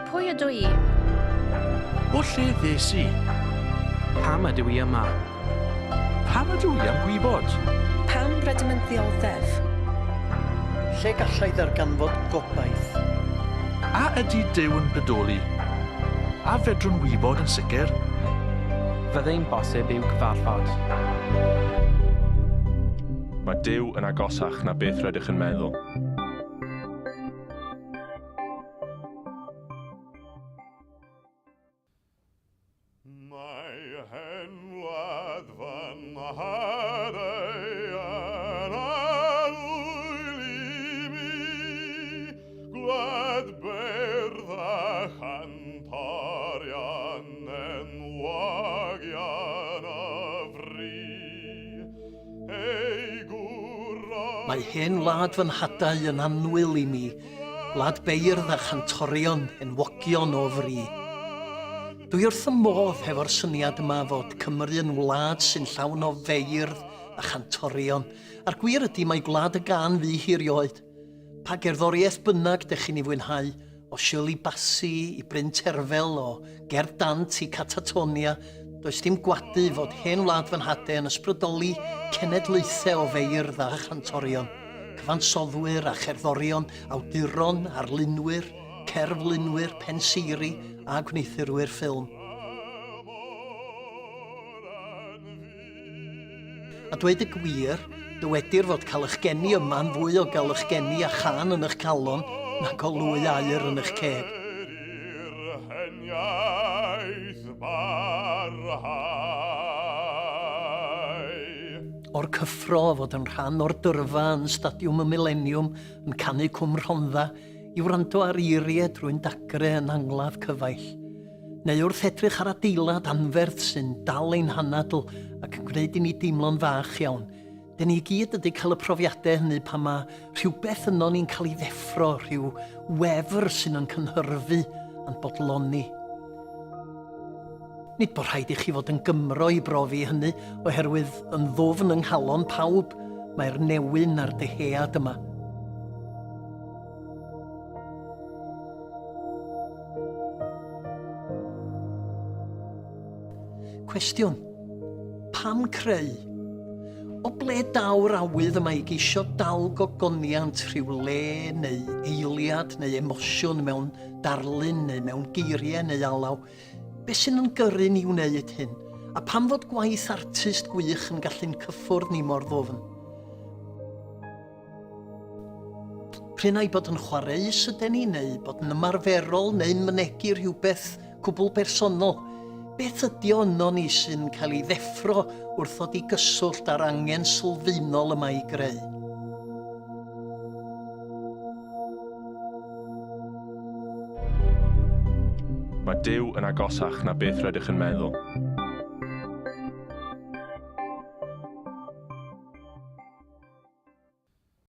Pwy ydw i? O lle ddes i? Pam ydw i yma? Pam ydw i am gwybod? Pam rydym yn ddioddef? Lle gallai ddarganfod gobaith? A ydy Duw yn bodoli? A fedrwn wybod yn sicr? Fyddai'n bosib i'w cyfarfod? Mae Duw yn agosach na beth rydych yn meddwl. Mae hen wlad fy nhadau yn annwyl i mi, gwlad beirdd a chantorion enwogion o fri. Ei gwro Mae hen wlad fy nhadau yn annwyl i mi, gwlad beirdd a chantorion enwogion o fri. Dwi wrth fy modd hefo'r syniad yma fod Cymru yn wlad sy'n llawn o feirdd a chantorion, a'r gwir ydy mai gwlad y gân fu hi erioed. Pa gerddoriaeth bynnag dych chi'n ei fwynhau, o Shirley Bassey i Bryn Terfel, o Gerdd Dant i Catatonia, does dim gwadu fod hen wlad fy nhade yn ysbrydoli cenedlaethau o feirdd a chantorion, cyfansoddwyr a cherddorion, awduron, arlunwyr, cerflunwyr, penseiri a gwneuthurwyr ffilm. A dweud y gwir, dywedir fod cael eich geni yma'n fwy o gael eich geni â chân yn eich calon nag o lwy aur yn eich ceg. O'r cyffro o fod yn rhan o'r dyrfa yn Stadiwm y Mileniwm yn canu Cwm Rhondda i wrando ar eiriau drwy'n dagre yn angladd cyfaill. Neu wrth edrych ar adeilad anferth sy'n dal ein hanadl ac yn gwneud i ni deimlo'n fach iawn. Dyn ni i gyd ydy cael y profiadau hynny pan mae rhywbeth yno ni'n cael ei ddeffro, rhyw wefr sy'n yn cynhyrfu a'n bodloni. Nid bod rhaid i chi fod yn Gymro i brofi hynny, oherwydd yn ddwfn yng nghalon pawb mae'r newyn a'r dyhead yma. Cwestiwn. Pam creu? O ble daw'r awydd yma i geisio dal gogoniant rhyw le neu eiliad neu emosiwn mewn darlun neu mewn geiriau neu alaw? Be sy'n yn gyrru ni wneud hyn? A pam fod gwaith artist gwych yn gallu'n cyffwrdd ni mor ddwfn? P'run ai bod yn chwareus yden ni, neu bod yn ymarferol, neu'n mynegi rhywbeth cwbl bersonol. Beth ydi o yno ni sy'n cael ei ddeffro wrth ddod i gyswllt â'r angen sylfaenol yma i greu? Mae Duw yn agosach na beth rydych yn meddwl.